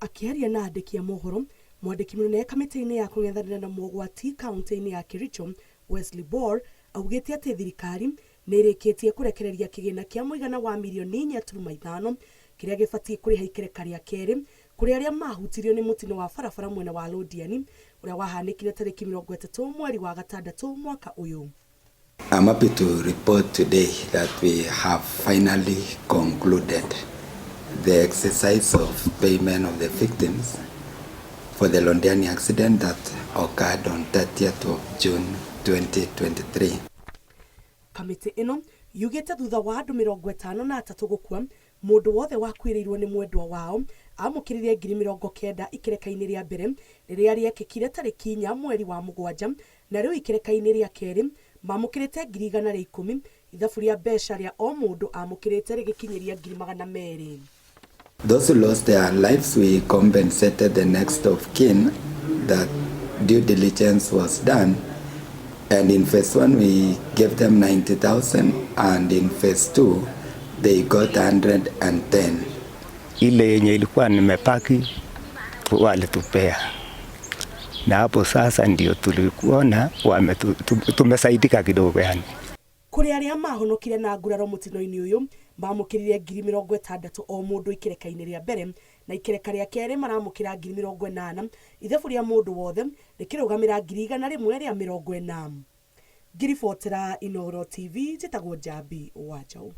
Akĩaria na andĩki a mohoro, mwandĩki mũnene kamĩtĩ-inĩ ya kũng'ethanĩra na mogwati kaunti-inĩ ya Kericho, Wesley Bor, augĩte atĩ thirikari nĩ ĩrĩkĩtie kũrekereria kĩgĩna kĩa mũigana wa mirioni 4.5 kĩrĩa gĩbatiĩ kũrĩha ikereka rĩa kerĩ kũrĩ arĩa mahutirio nĩ mũtino wa barabara mwena wa Londiani ũrĩa wahanĩkire tarĩki 30 mweri wa gatandatũ mwaka ũyũ. I'm happy to report today that we have finally concluded the exercise of payment of the victims for the Londiani accident that occurred on 30th of June 2023. Kamĩtĩ ĩno yugĩte thutha wa andũ 53 gũkua, mũndũ wothe wakuĩrĩirwo nĩ mwendwa wao amũkĩrire 90,000 ikereka-inĩ rĩa mbere rĩrĩa rĩekĩkire tarĩki 4 mweri wa mũgwanja, na rĩu ikereka-inĩ rĩa kerĩ mamũkĩrĩte 110,000, ithabu rĩa mbeca rĩa o mũndũ amũkĩrĩte rĩgĩkinyĩria 200,000. Those who lost their lives, we compensated the next of kin that due diligence was done. And in phase one, we gave them 90,000, and in phase two, they got 110. Ile yenye ilikuwa nimepaki walitupea, na hapo sasa ndio tulikuona tumesaidika kidogo yani. Kũrĩ arĩa mahonokire na nguraro mũtino-inĩ ũyũ mamũkĩrire 60,000 o mũndũ ikereka-inĩ rĩa mbere, na ikereka rĩa kerĩ maramũkĩra 80,000, ithabu rĩa mũndũ wothe rĩkĩrũgamĩra 140,000. Ngiribotera Inooro TV, njĩtagwo Njambi wa Njaũ.